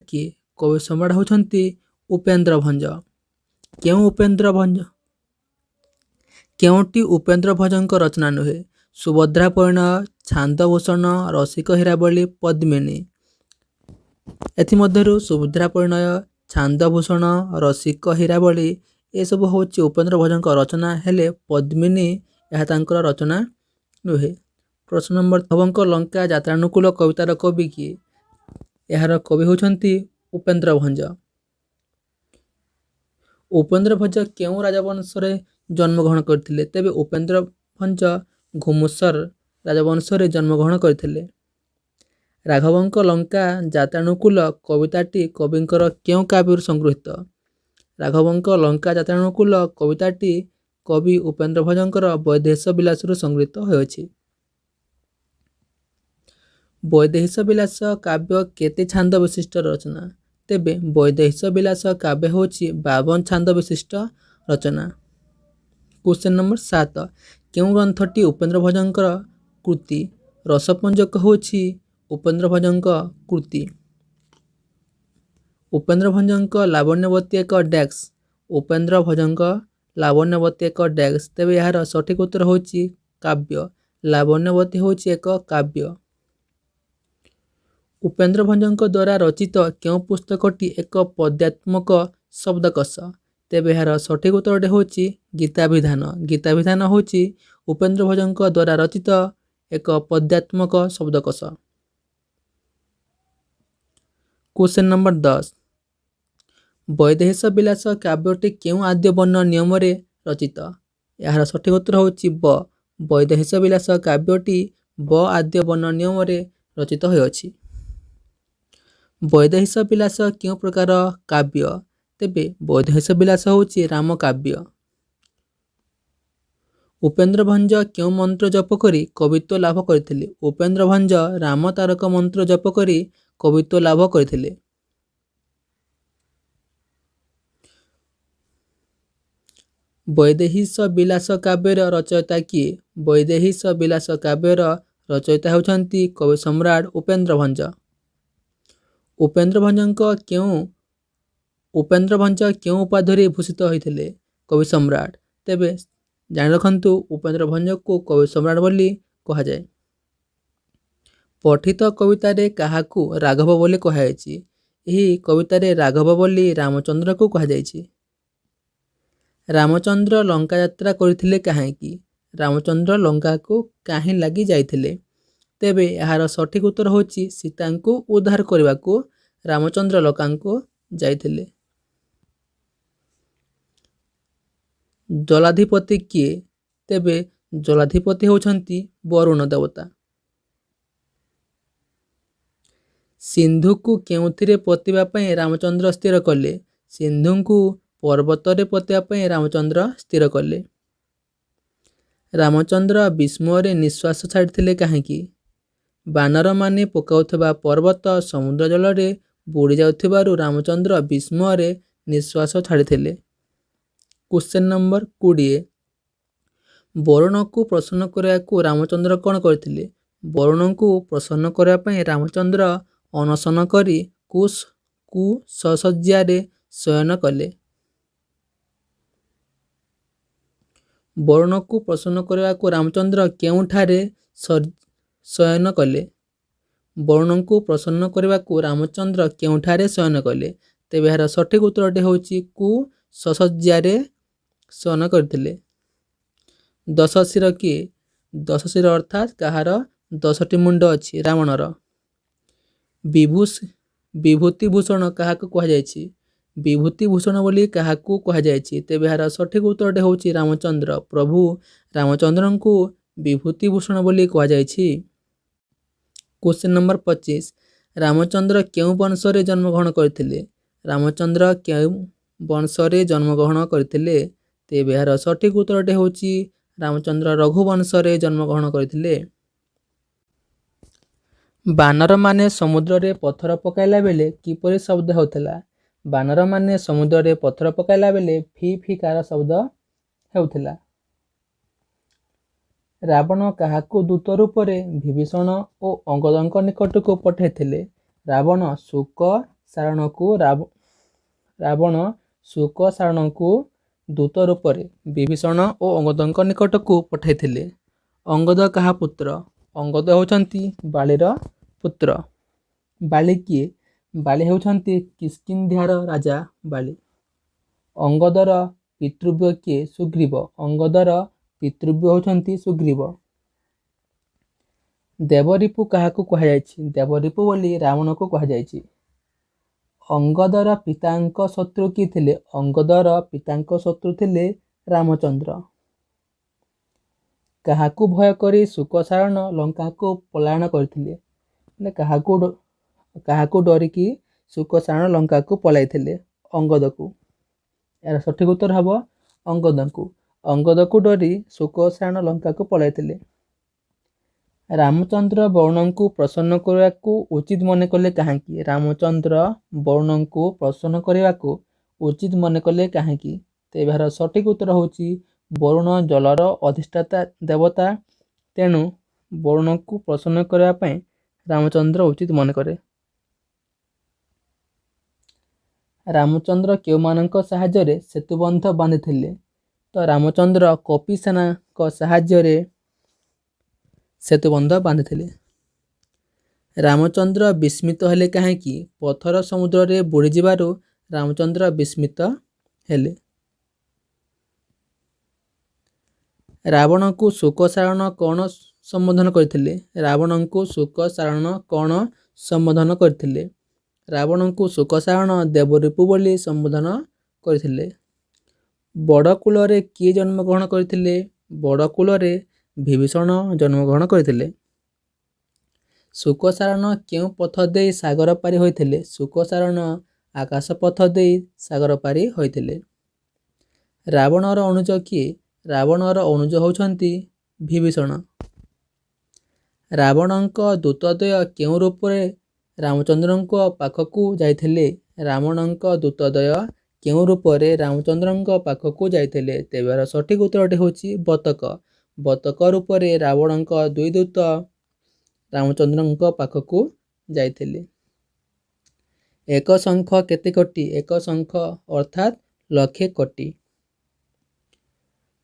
କିଏ? କବି ସମ୍ରାଟ ହେଉଛନ୍ତି ଉପେନ୍ଦ୍ର ଭଞ୍ଜ। କେଉଁ ଉପେନ୍ଦ୍ର ଭଞ୍ଜ କେଉଁଟି ଉପେନ୍ଦ୍ର ଭଞ୍ଜଙ୍କ ରଚନା ନୁହେଁ? ସୁଭଦ୍ରା ପରିଣୟ, ଛାନ୍ଦଭୂଷଣ, ରସିକ ହୀରାବଳୀ, ପଦ୍ମିନୀ। ଏଥିମଧ୍ୟରୁ ସୁଭଦ୍ରା ପରିଣୟ, ଛାନ୍ଦଭୂଷଣ, ରସିକ ହୀରାବଳୀ ଏସବୁ ହେଉଛି ଉପେନ୍ଦ୍ର ଭଞ୍ଜଙ୍କ ରଚନା, ହେଲେ ପଦ୍ମିନୀ ଏହା ତାଙ୍କର ରଚନା ନୁହେଁ। ପ୍ରଶ୍ନ ନମ୍ବର, ରାଘବଙ୍କ ଲଙ୍କା ଯାତ୍ରାନୁକୂଳ କବିତାର କବି କିଏ? ଏହାର କବି ହେଉଛନ୍ତି ଉପେନ୍ଦ୍ର ଭଞ୍ଜ। ଉପେନ୍ଦ୍ର ଭଞ୍ଜ କେଉଁ ରାଜବଂଶରେ ଜନ୍ମଗ୍ରହଣ କରିଥିଲେ? ତେବେ ଉପେନ୍ଦ୍ର ଭଞ୍ଜ ଘୁମୁସର ରାଜବଂଶରେ ଜନ୍ମଗ୍ରହଣ କରିଥିଲେ। ରାଘବଙ୍କ ଲଙ୍କା ଯାତ୍ରାନୁକୂଳ କବିତାଟି କବିଙ୍କର କେଉଁ କାବ୍ୟରୁ ସଂଗୃହୀତ? ରାଘବଙ୍କ ଲଙ୍କା ଯାତ୍ରାନୁକୂଳ କବିତାଟି କବି ଉପେନ୍ଦ୍ର ଭଞ୍ଜଙ୍କର ବୈଦେହୀଶ ବିଳାସରୁ ସଂଗୃହୀତ ହୋଇଅଛି। ବୈଦେହୀଶ ବିଳାସ କାବ୍ୟ କେତେ ଛାନ୍ଦ ବିଶିଷ୍ଟ ରଚନା? ତେବେ ବୈଦେହୀଶ ବିଳାସ କାବ୍ୟ ହେଉଛି 52 ଛାନ୍ଦ ବିଶିଷ୍ଟ ରଚନା। କ୍ୱେଶ୍ଚନ୍ ନମ୍ବର 7, କେଉଁ ଗ୍ରନ୍ଥଟି ଉପେନ୍ଦ୍ର ଭଞ୍ଜଙ୍କର କୃତି? ରସପଞ୍ଜକ ହେଉଛି ଉପେନ୍ଦ୍ର ଭଞ୍ଜଙ୍କ କୃତି। ଉପେନ୍ଦ୍ର ଭଞ୍ଜଙ୍କ ଲାବଣ୍ୟବତୀ ଏକ ଡ୍ୟାକ୍ସ। ଉପେନ୍ଦ୍ର ଭଞ୍ଜଙ୍କ ଲାବଣ୍ୟବତୀ ଏକ ଡ୍ୟାକ୍ସ। ତେବେ ଏହାର ସଠିକ୍ ଉତ୍ତର ହେଉଛି କାବ୍ୟ। ଲାବଣ୍ୟବତୀ ହେଉଛି ଏକ କାବ୍ୟ। ଉପେନ୍ଦ୍ର ଭଞ୍ଜଙ୍କ ଦ୍ୱାରା ରଚିତ କେଉଁ ପୁସ୍ତକଟି ଏକ ପଦ୍ୟାତ୍ମକ ଶବ୍ଦକୋଷ? ତେବେ ଏହାର ସଠିକ୍ ଉତ୍ତରଟି ହେଉଛି ଗୀତାଭିଧାନ। ଗୀତାଭିଧାନ ହେଉଛି ଉପେନ୍ଦ୍ର ଭଞ୍ଜଙ୍କ ଦ୍ୱାରା ରଚିତ ଏକ ପଦ୍ୟାତ୍ମକ ଶବ୍ଦକୋଷ। କ୍ୱେଶ୍ଚନ୍ ନମ୍ବର 10, ବୈଦେହୀଶ ବିଳାସ କାବ୍ୟଟି କେଉଁ ଆଦ୍ୟ ବର୍ଣ୍ଣ ନିୟମରେ ରଚିତ? ଏହାର ସଠିକ୍ ଉତ୍ତର ହେଉଛି ବ। ବୈଦେହୀଶ ବିଳାସ କାବ୍ୟଟି ବ ଆଦ୍ୟ ବର୍ଣ୍ଣ ନିୟମରେ ରଚିତ ହୋଇଅଛି। ବୈଦେହୀଶ ବିଳାସ କେଉଁ ପ୍ରକାର କାବ୍ୟ? ତେବେ ବୈଦେହୀଶ ବିଳାସ ହେଉଛି ରାମକାବ୍ୟ। ଉପେନ୍ଦ୍ର ଭଞ୍ଜ କେଉଁ ମନ୍ତ୍ର ଜପ କରି କବିତ୍ୱ ଲାଭ କରିଥିଲେ? ଉପେନ୍ଦ୍ର ଭଞ୍ଜ ରାମ ତାରକ ମନ୍ତ୍ର ଜପ କରି କବିତ୍ୱ ଲାଭ କରିଥିଲେ। ବୈଦେହୀଶ ବିଳାସ କାବ୍ୟର ରଚୟିତା କିଏ? ବୈଦେହୀଶ ବିଳାସ କାବ୍ୟର ରଚୟିତା ହେଉଛନ୍ତି କବି ସମ୍ରାଟ ଉପେନ୍ଦ୍ର ଭଞ୍ଜ। ଉପେନ୍ଦ୍ର ଭଞ୍ଜ କେଉଁ ଉପାଧିରେ ଭୂଷିତ ହୋଇଥିଲେ? କବି ସମ୍ରାଟ। ତେବେ ଜାଣି ରଖନ୍ତୁ, ଉପେନ୍ଦ୍ର ଭଞ୍ଜଙ୍କୁ କବି ସମ୍ରାଟ ବୋଲି କୁହାଯାଏ। ପଠିତ କବିତାରେ କାହାକୁ ରାଘବ ବୋଲି କୁହାଯାଇଛି? ଏହି କବିତାରେ ରାଘବ ବୋଲି ରାମଚନ୍ଦ୍ରକୁ କୁହାଯାଇଛି। ରାମଚନ୍ଦ୍ର ଲଙ୍କା ଯାତ୍ରା କରିଥିଲେ କାହିଁକି? ରାମଚନ୍ଦ୍ର ଲଙ୍କାକୁ କାହିଁ ଲାଗି ଯାଇଥିଲେ? ତେବେ ଏହାର ସଠିକ୍ ଉତ୍ତର ହେଉଛି ସୀତାଙ୍କୁ ଉଦ୍ଧାର କରିବାକୁ ରାମଚନ୍ଦ୍ର ଲଙ୍କାକୁ ଯାଇଥିଲେ। ଜଳାଧିପତି କିଏ? ତେବେ ଜଳାଧିପତି ହେଉଛନ୍ତି ବରୁଣ ଦେବତା। ସିନ୍ଧୁକୁ କେଉଁଥିରେ ପୋତିବା ପାଇଁ ରାମଚନ୍ଦ୍ର ସ୍ଥିର କଲେ? ସିନ୍ଧୁଙ୍କୁ ପର୍ବତରେ ପୋତିବା ପାଇଁ ରାମଚନ୍ଦ୍ର ସ୍ଥିର କଲେ। ରାମଚନ୍ଦ୍ର ବିସ୍ମୟରେ ନିଶ୍ୱାସ ଛାଡ଼ିଥିଲେ କାହିଁକି? ବାନରମାନେ ପକାଉଥିବା ପର୍ବତ ସମୁଦ୍ର ଜଳରେ ବୁଡ଼ି ଯାଉଥିବାରୁ ରାମଚନ୍ଦ୍ର ବିସ୍ମୟରେ ନିଶ୍ୱାସ ଛାଡ଼ିଥିଲେ। କ୍ୱେଶ୍ଚନ୍ ନମ୍ବର 20, ବରୁଣକୁ ପ୍ରସନ୍ନ କରିବାକୁ ରାମଚନ୍ଦ୍ର କ'ଣ କରିଥିଲେ? ବରୁଣଙ୍କୁ ପ୍ରସନ୍ନ କରିବା ପାଇଁ ରାମଚନ୍ଦ୍ର ଅନଶନ କରି କୁଶଶଯ୍ୟାରେ ଶୟନ କଲେ। ବରୁଣକୁ ପ୍ରସନ୍ନ କରିବାକୁ ରାମଚନ୍ଦ୍ର କେଉଁଠାରେ ଶୟନ କଲେ? ବରୁଣଙ୍କୁ ପ୍ରସନ୍ନ କରିବାକୁ ରାମଚନ୍ଦ୍ର କେଉଁଠାରେ ଶୟନ କଲେ? ତେବେ ଏହାର ସଠିକ୍ ଉତ୍ତରଟି ହେଉଛି କୁଶଶଯ୍ୟାରେ ଶୟନ କରିଥିଲେ। ଦଶଶିର କିଏ? ଦଶଶିର ଅର୍ଥାତ୍ କାହାର 10ଟି ମୁଣ୍ଡ ଅଛି? ରାବଣର। ବିଭୂତିଭୂଷଣ କାହାକୁ କୁହାଯାଇଛି? ବିଭୂତିଭୂଷଣ ବୋଲି କାହାକୁ କୁହାଯାଇଛି? ତେବେ ଏହାର ସଠିକ୍ ଉତ୍ତରଟି ହେଉଛି ରାମଚନ୍ଦ୍ର। ପ୍ରଭୁ ରାମଚନ୍ଦ୍ରଙ୍କୁ ବିଭୂତିଭୂଷଣ ବୋଲି କୁହାଯାଇଛି। କ୍ୱେଶ୍ଚନ୍ ନମ୍ବର 25, ରାମଚନ୍ଦ୍ର କେଉଁ ବଂଶରେ ଜନ୍ମଗ୍ରହଣ କରିଥିଲେ? ରାମଚନ୍ଦ୍ର କେଉଁ ବଂଶରେ ଜନ୍ମଗ୍ରହଣ କରିଥିଲେ? ତେବେ ଏହାର ସଠିକ୍ ଉତ୍ତରଟି ହେଉଛି ରାମଚନ୍ଦ୍ର ରଘୁବଂଶରେ ଜନ୍ମଗ୍ରହଣ କରିଥିଲେ। ବାନରମାନେ ସମୁଦ୍ରରେ ପଥର ପକାଇଲା ବେଳେ କିପରି ଶବ୍ଦ ହେଉଥିଲା? ବାନରମାନେ ସମୁଦ୍ରରେ ପଥର ପକାଇଲା ବେଳେ ଫି ଫିକାର ଶବ୍ଦ ହେଉଥିଲା। ରାବଣ କାହାକୁ ଦୂତ ରୂପରେ ବିଭୀଷଣ ଓ ଅଙ୍ଗଦଙ୍କ ନିକଟକୁ ପଠାଇଥିଲେ? ରାବଣ ଶୁକ, ସାରଣକୁ ରାବଣ ଶୁକଶାରଣଙ୍କୁ ଦୂତ ରୂପରେ ବିଭୀଷଣ ଓ ଅଙ୍ଗଦଙ୍କ ନିକଟକୁ ପଠାଇଥିଲେ। ଅଙ୍ଗଦ କାହା ପୁତ୍ର? ଅଙ୍ଗଦ ହେଉଛନ୍ତି ବାଳିର ପୁତ୍ର। ବାଳି କିଏ? ବାଳି ହେଉଛନ୍ତି କିଷ୍କିନ୍ଧ୍ୟାର ରାଜା ବାଳି। ଅଙ୍ଗଦର ପିତୃବ୍ୟ କିଏ? ସୁଗ୍ରୀବ। ଅଙ୍ଗଦର ପିତୃବ୍ୟ ହେଉଛନ୍ତି ସୁଗ୍ରୀବ। ଦେବରିପୁ କାହାକୁ କୁହାଯାଇଛି? ଦେବରିପୁ ବୋଲି ରାବଣକୁ କୁହାଯାଇଛି। ଅଙ୍ଗଦର ପିତାଙ୍କ ଶତ୍ରୁ କିଏ ଥିଲେ? ଅଙ୍ଗଦର ପିତାଙ୍କ ଶତ୍ରୁ ଥିଲେ ରାମଚନ୍ଦ୍ର। କାହାକୁ ଭୟ କରି ଶୁକଶାରଣ ଲଙ୍କାକୁ ପଲାୟନ କରିଥିଲେ? ମାନେ କାହାକୁ ଡରିକି ଶୁକଶାରଣ ଲଙ୍କାକୁ ପଳାଇଥିଲେ? ଅଙ୍ଗଦକୁ। ଏହାର ସଠିକ ଉତ୍ତର ହେବ ଅଙ୍ଗଦଙ୍କୁ। ଅଙ୍ଗଦକୁ ଡରି ଶୁକଶାରଣ ଲଙ୍କାକୁ ପଳାଇଥିଲେ। ରାମଚନ୍ଦ୍ର ବରୁଣଙ୍କୁ ପ୍ରସନ୍ନ କରିବାକୁ ଉଚିତ ମନେ କଲେ କାହିଁକି? ରାମଚନ୍ଦ୍ର ବରୁଣଙ୍କୁ ପ୍ରସନ୍ନ କରିବାକୁ ଉଚିତ ମନେ କଲେ କାହିଁକି? ତେବେ ଏହାର ସଠିକ ଉତ୍ତର ହେଉଛି ବରୁଣ ଜଳର ଅଧିଷ୍ଠାତା ଦେବତା, ତେଣୁ ବରୁଣଙ୍କୁ ପ୍ରସନ୍ନ କରିବା ପାଇଁ ରାମଚନ୍ଦ୍ର ଉଚିତ ମନେ କରେ। ରାମଚନ୍ଦ୍ର କେଉଁମାନଙ୍କ ସାହାଯ୍ୟରେ ସେତୁବନ୍ଧ ବାନ୍ଧିଥିଲେ? ତ ରାମଚନ୍ଦ୍ର କପିସେନାଙ୍କ ସାହାଯ୍ୟରେ ସେତୁବନ୍ଧ ବାନ୍ଧିଥିଲେ। ରାମଚନ୍ଦ୍ର ବିସ୍ମିତ ହେଲେ କାହିଁକି? ପଥର ସମୁଦ୍ରରେ ବୁଡ଼ିଯିବାରୁ ରାମଚନ୍ଦ୍ର ବିସ୍ମିତ ହେଲେ। ରାବଣକୁ ଶୁକଶାରଣ କ'ଣ ସମ୍ବୋଧନ କରିଥିଲେ? ରାବଣଙ୍କୁ ଶୁକଶାରଣ କ'ଣ ସମ୍ବୋଧନ କରିଥିଲେ? ରାବଣଙ୍କୁ ଶୁକଶାରଣ ଦେବରିପୁ ବୋଲି ସମ୍ବୋଧନ କରିଥିଲେ। ବଡ଼କୁଳରେ କିଏ ଜନ୍ମଗ୍ରହଣ କରିଥିଲେ? ବଡ଼କୁଳରେ ବିଭୀଷଣ ଜନ୍ମଗ୍ରହଣ କରିଥିଲେ। ଶୁକଶାରଣ କେଉଁ ପଥ ଦେଇ ସାଗର ପାରି ହୋଇଥିଲେ? ଶୁକଶାରଣ ଆକାଶ ପଥ ଦେଇ ସାଗର ପାରି ହୋଇଥିଲେ। ରାବଣର ଅନୁଜ କିଏ? ରାବଣର ଅନୁଜ ହେଉଛନ୍ତି ବିଭୀଷଣ। ରାବଣଙ୍କ ଦୂତଦ୍ୱୟ କେଉଁ ରୂପରେ ରାମଚନ୍ଦ୍ରଙ୍କ ପାଖକୁ ଯାଇଥିଲେ? ରାବଣଙ୍କ ଦୂତଦ୍ୱୟ କେଉଁ ରୂପରେ ରାମଚନ୍ଦ୍ରଙ୍କ ପାଖକୁ ଯାଇଥିଲେ? ତେବେ ଏହାର ସଠିକ ଉତ୍ତରଟି ହେଉଛି ବତକ। ବତକ ରୂପରେ ରାବଣଙ୍କ ଦୁଇ ଦୂତ ରାମଚନ୍ଦ୍ରଙ୍କ ପାଖକୁ ଯାଇଥିଲେ। ଏକ ଶଙ୍ଖ କେତେ କୋଟି? ଏକ ଶଙ୍ଖ ଅର୍ଥାତ୍ ଲକ୍ଷେ କୋଟି।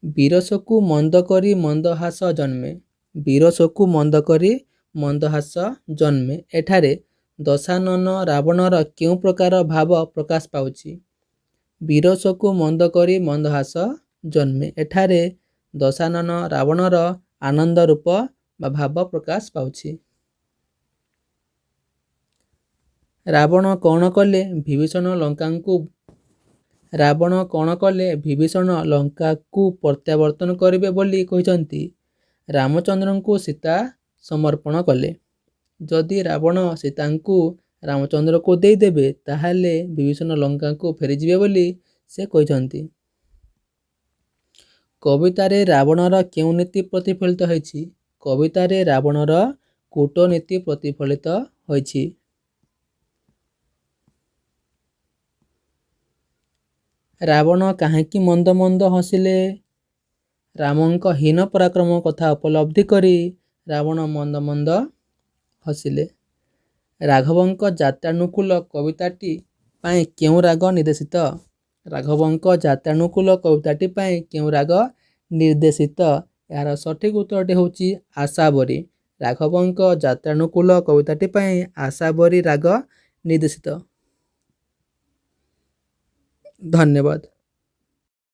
ବୀରସକୁ ମନ୍ଦ କରି ମନ୍ଦହାସ ଜନ୍ମେ। ବୀରସକୁ ମନ୍ଦ କରି ମନ୍ଦହାସ ଜନ୍ମେ। ଏଠାରେ ଦଶାନନ ରାବଣର କେଉଁ ପ୍ରକାର ଭାବ ପ୍ରକାଶ ପାଉଛି? ବୀରସକୁ ମନ୍ଦ କରି ମନ୍ଦହାସ ଜନ୍ମେ। ଏଠାରେ ଦଶାନନ ରାବଣର ଆନନ୍ଦ ରୂପ ବା ଭାବ ପ୍ରକାଶ ପାଉଛି। ରାବଣ କ'ଣ କଲେ ବିଭୀଷଣ ଲଙ୍କାଙ୍କୁ ରାବଣ କ'ଣ କଲେ ବିଭୀଷଣ ଲଙ୍କାକୁ ପ୍ରତ୍ୟାବର୍ତ୍ତନ କରିବେ ବୋଲି କହିଛନ୍ତି? ରାମଚନ୍ଦ୍ରଙ୍କୁ ସୀତା ସମର୍ପଣ କଲେ। ଯଦି ରାବଣ ସୀତାଙ୍କୁ ରାମଚନ୍ଦ୍ରକୁ ଦେଇଦେବେ, ତାହେଲେ ବିଭୀଷଣ ଲଙ୍କାକୁ ଫେରିଯିବେ ବୋଲି ସେ କହିଛନ୍ତି। କବିତାରେ ରାବଣର କେଉଁ ନୀତି ପ୍ରତିଫଳିତ ହୋଇଛି? କବିତାରେ ରାବଣର କୂଟନୀତି ପ୍ରତିଫଳିତ ହୋଇଛି। ରାବଣ କାହିଁକି ମନ୍ଦ ମନ୍ଦ ହସିଲେ? ରାମଙ୍କ ହୀନ ପରାକ୍ରମ କଥା ଉପଲବ୍ଧି କରି ରାବଣ ମନ୍ଦ ମନ୍ଦ ହସିଲେ। ରାଘବଙ୍କ ଯାତ୍ରାନୁକୂଳ କବିତାଟି ପାଇଁ କେଉଁ ରାଗ ନିର୍ଦ୍ଦେଶିତ? ରାଘବଙ୍କ ଯାତ୍ରାନୁକୂଳ କବିତାଟି ପାଇଁ କେଉଁ ରାଗ ନିର୍ଦ୍ଦେଶିତ? ଏହାର ସଠିକ ଉତ୍ତରଟି ହେଉଛି ଆଶାବରୀ। ରାଘବଙ୍କ ଯାତ୍ରାନୁକୂଳ କବିତାଟି ପାଇଁ ଆଶାବରୀ ରାଗ ନିର୍ଦ୍ଦେଶିତ। ଧନ୍ୟବାଦ।